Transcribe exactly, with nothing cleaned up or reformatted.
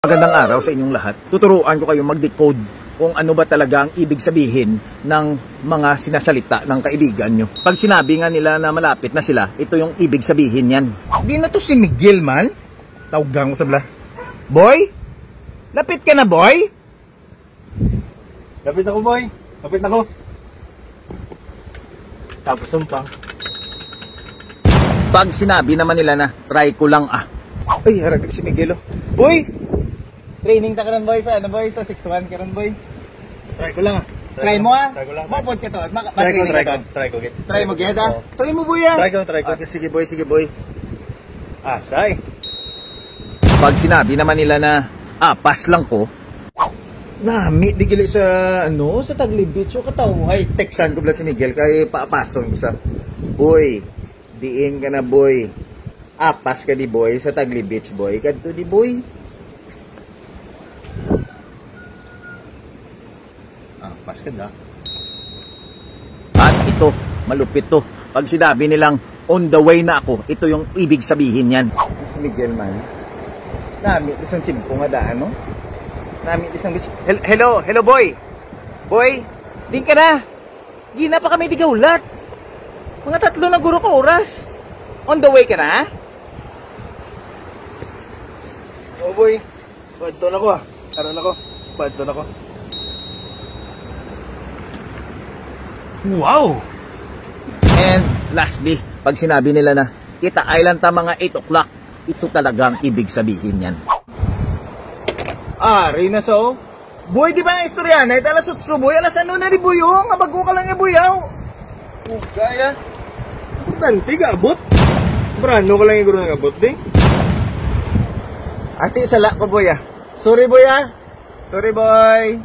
Magandang araw sa inyong lahat. Tuturuan ko kayo mag-decode kung ano ba talaga ang ibig sabihin ng mga sinasalita ng kaibigan nyo. Pag sinabi nga nila na malapit na sila, ito yung ibig sabihin yan. Di na to si Miguel man. Tawgan ko sa bla. Boy? Lapit ka na, boy? Lapit na ko, boy. Lapit na ko. Tapos sumpang. Pag sinabi naman nila na, "Try ko lang ah." Ay, haragag si Miguel, oh. Boy! Training ta karon, boy, sa ano, boy? Sa six one karon, boy. Try ko lang, ah. Try mo, ah. Try ko lang. Mapod ka to. Maka- Try ko, matraining try ka ko, to. Try ko, gid. Try mo, gid, ah. Oo. Try mo, boy, ah. Try ko, try ko. Ah, sige, boy, sige, boy. Ah, say. Pag sinabi naman nila na, "Ah, pass lang ko." Nami di gali sa, ano, sa Taglay Beach, so kataw. Ay, textan ko bala si Miguel kay paapason ko sa, "Boy, diin ka na, boy. Apas ka di, boy, sa Taglay Beach, boy. Kadto di, boy." Ah, pas ka na. At ito, malupit to. Pag sinabi nilang, "On the way na ako," ito yung ibig sabihin yan. Si Miguel man. Nami isang chimpo nga daan, no? Nami isang bis- Hel- Hello, hello, boy. Boy, din ka na. Gina pa kami di gaulat. Mga tatlo na guro ka oras. On the way ka na? Oh, boy. Padto na ko, ah. Tara na ko. Padto na ko. Wow! And lastly, pag sinabi nila na, "Kita ay lang ta mga eight o'clock," ito talaga ang ibig sabihin yan. Ah, Reyna, so? Boy, di ba ang istorya na? Ito alas otso, boy. Alas ano na ni, boy, oh? Nga bago ka lang, eh, boy, oh. Kaya, importante, gaabot. Brano ka lang, eh, guro, nag-abot, di? Ati, sala ko, boy, ah. Sorry, boy, ah. Sorry, boy.